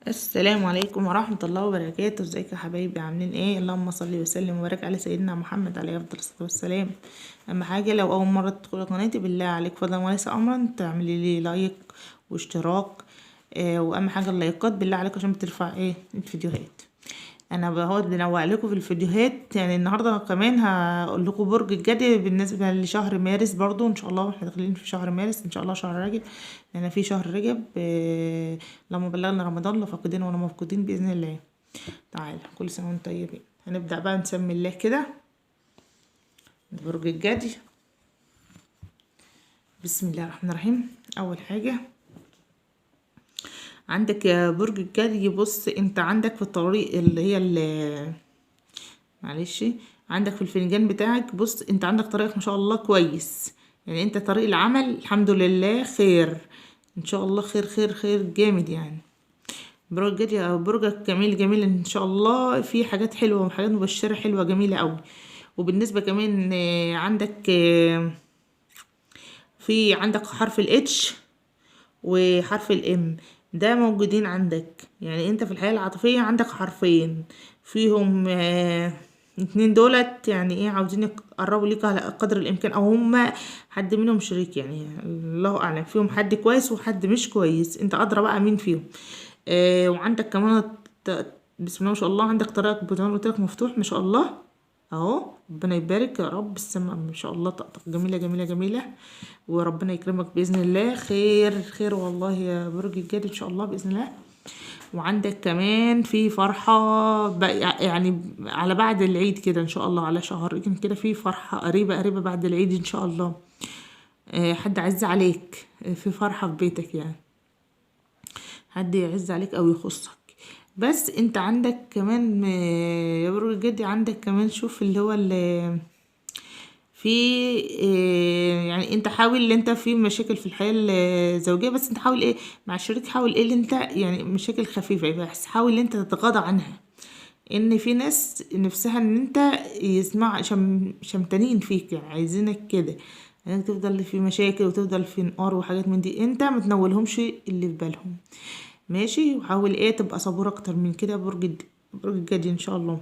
السلام عليكم ورحمة الله وبركاته. ازيكم يا حبايبي، عاملين ايه؟ اللهم صل وسلم وبارك على سيدنا محمد عليه افضل الصلاة والسلام. اهم حاجة لو اول مرة تدخلي قناتي بالله عليك فضلا وليس امرا تعملي لي like واشتراك، واهم حاجة اللايكات بالله عليك عشان بترفع ايه الفيديوهات. انا بقعد بنوع لكم في الفيديوهات، يعني النهارده كمان هقول لكم برج الجدي بالنسبة لشهر مارس برضو ان شاء الله. احنا داخلين في شهر مارس ان شاء الله، شهر رجب، لان في شهر رجب لما بلغنا رمضان لا فاقدين ولا مفقودين باذن الله تعالى. كل سنة وانتم طيبين. هنبدا بقى نسمي الله كده برج الجدي. بسم الله الرحمن الرحيم. اول حاجة عندك يا برج الجدي، بص انت عندك في الطريق اللي هي اللي معلش عندك في الفنجان بتاعك، بص انت عندك طريقك ما شاء الله كويس، يعني انت طريق العمل الحمد لله خير ان شاء الله، خير خير خير جامد. يعني برج الجدي او برجك جميل جميل ان شاء الله، في حاجات حلوة وحاجات مبشرة حلوة جميلة قوي. وبالنسبة كمان عندك في عندك حرف ال H وحرف ال M ده موجودين عندك، يعني انت في الحياة العاطفية عندك حرفين فيهم، اتنين دولت يعني ايه عاوزين يقربوا ليك على قدر الامكان، او هما حد منهم شريك، يعني الله اعلم فيهم حد كويس وحد مش كويس، انت ادرى بقى مين فيهم. وعندك كمان بسم الله ما شاء الله عندك طريقك زي ما قلت لك مفتوح ما شاء الله اهو، ربنا يبارك يا رب. السماء ما شاء الله طاقتك جميلة جميلة جميلة، وربنا يكرمك باذن الله. خير خير والله يا برج الجدي ان شاء الله باذن الله. وعندك كمان في فرحة يعني على بعد العيد كده ان شاء الله، على شهرين كده في فرحة قريبة قريبة بعد العيد ان شاء الله. حد عز عليك، في فرحة في بيتك، يعني حد يعز عليك او يخصك. بس انت عندك كمان يا برج الجدي عندك كمان شوف اللي هو اللي في يعني انت حاول ان انت في مشاكل في الحياة الزوجية، بس انت حاول ايه مع الشريك، حاول ايه اللي انت يعني مشاكل خفيفة بس حاول ان انت تتغاضى عنها. ان في ناس نفسها ان انت يسمع شمتانين فيك، يعني عايزينك كده، يعني تفضل في مشاكل وتفضل في نقار وحاجات من دي، انت ما تنولهمش اللي في بالهم ماشي. وحاول ايه تبقى صبور اكتر من كده برج الجدي ان شاء الله.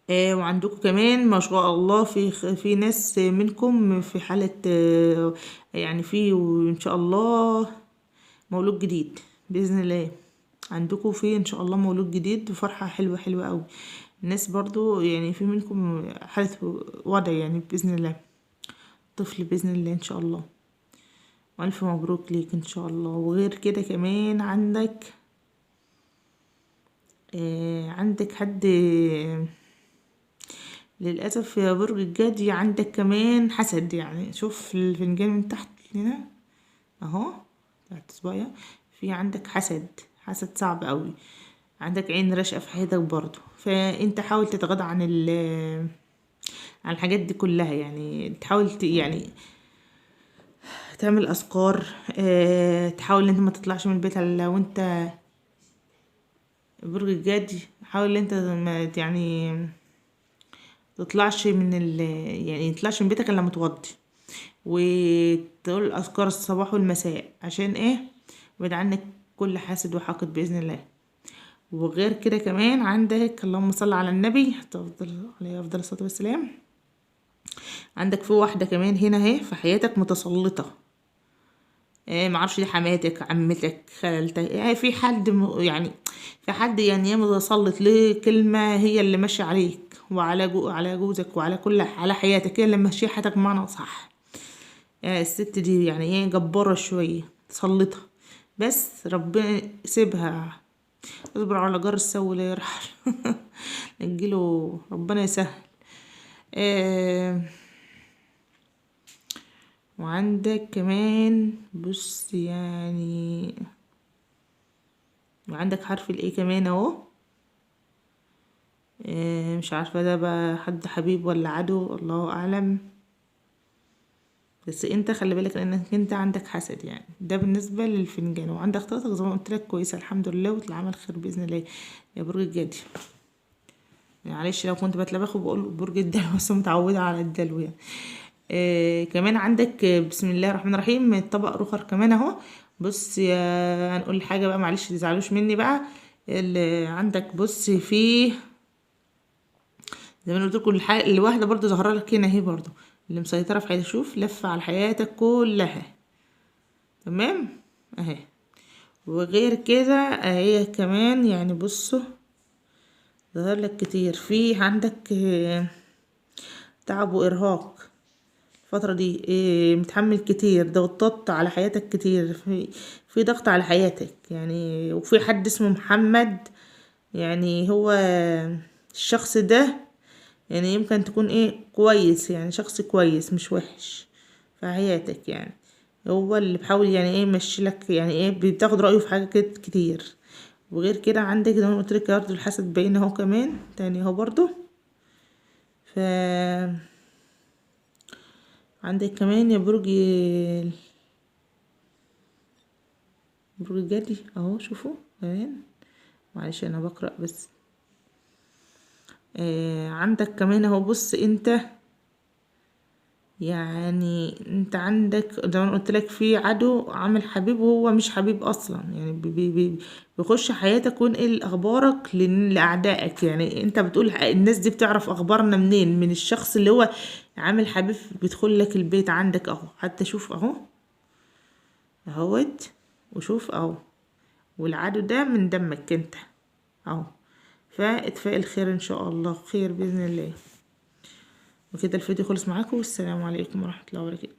وعندكم كمان ما شاء الله في ناس منكم في حالة، يعني في ان شاء الله مولود جديد بإذن الله. عندكم في ان شاء الله مولود جديد وفرحة حلوة حلوة قوي. الناس برضو يعني في منكم حالة وضع يعني بإذن الله، طفل بإذن الله ان شاء الله. والف مبروك ليك ان شاء الله. وغير كده كمان عندك عندك حد للأسف يا برج الجدي عندك كمان حسد، يعني شوف الفنجان من تحت هنا اهو تحت صباعي في عندك حسد، حسد صعب قوي، عندك عين راشقة في حياتك برضو. فانت حاول تتغاضى عن عن الحاجات دي كلها، يعني تحاول يعني تعمل اذكار، تحاول ان انت ما تطلعش من البيت الا وانت برج الجدي، حاول ان انت ما يعني تطلعش من يعني تطلعش من بيتك الا متوضي، وتقول اذكار الصباح والمساء عشان ايه يبعد عنك كل حاسد وحاقد باذن الله. وغير كده كمان عندك اللهم صل على النبي عليه افضل الصلاة والسلام. عندك في واحدة كمان هنا اهي في حياتك متسلطه، معرفش دي حماتك عمتك خالتك، يعني في حد يعني في حد يعني متسلط ليه كلمة هي اللي ماشية عليك وعلى على جوزك وعلى كل على حياتك، هي اللي ماشية حياتك بمعنى صح. الست دي يعني ايه جبارة شوية متسلطه، بس ربنا سيبها، اصبر على جار السو لا يرحل نجيله ربنا يسهل. وعندك كمان بص يعني وعندك حرف الايه كمان اهو، مش عارفة ده بقى حد حبيب ولا عدو الله اعلم، بس انت خلي بالك لانك انت عندك حسد، يعني ده بالنسبة للفنجان. وعندك طاقتك زي ما قلت لك كويسة الحمد لله، وتتعمل خير بإذن الله يا برج الجدي. معلش لو كنت بتلبخ وبقول برج الدلو بس متعودة على الدلو يعني. كمان عندك بسم الله الرحمن الرحيم طبق رخر كمان اهو، بص يا هنقول حاجة بقى، معلش متزعلوش مني بقى. اللي عندك بص فيه زي ما انا قلت لكم الواحدة برضو ظاهرة لك هنا اهي، برضو اللي مسيطرة في حياتك. شوف لفة على حياتك كلها، تمام اهي. وغير كده اهي كمان يعني بصوا ظهر لك كتير. في عندك تعب وارهاق الفترة دي، متحمل كتير، ضغطات على حياتك كتير، في ضغط على حياتك يعني. وفي حد اسمه محمد، يعني هو الشخص ده يعني يمكن تكون ايه كويس، يعني شخص كويس مش وحش في حياتك، يعني هو اللي بيحاول يعني ايه يمشي لك، يعني ايه بتاخد رأيه في حاجات كتير. وغير كده عندك زي ما قلت لك برضه الحسد باين اهو كمان تاني اهو برضه. ف عندك كمان يا برج برج الجدي اهو، شوفوا كمان، معلش انا بقرأ بس. عندك كمان اهو. بص انت يعني انت عندك زي ما انا قلت لك في عدو عامل حبيب وهو مش حبيب اصلا، يعني بي بي بيخش حياتك وينقل اخبارك لاعدائك. يعني انت بتقول الناس دي بتعرف اخبارنا منين؟ من الشخص اللي هو عامل حبيب بيدخل لك البيت عندك اهو، حتى شوف اهو اهوت، وشوف اهو، والعدو ده من دمك انت اهو. فاتفائل خير ان شاء الله، خير باذن الله. وكده الفيديو خلص معاكم، والسلام عليكم ورحمة الله وبركاته.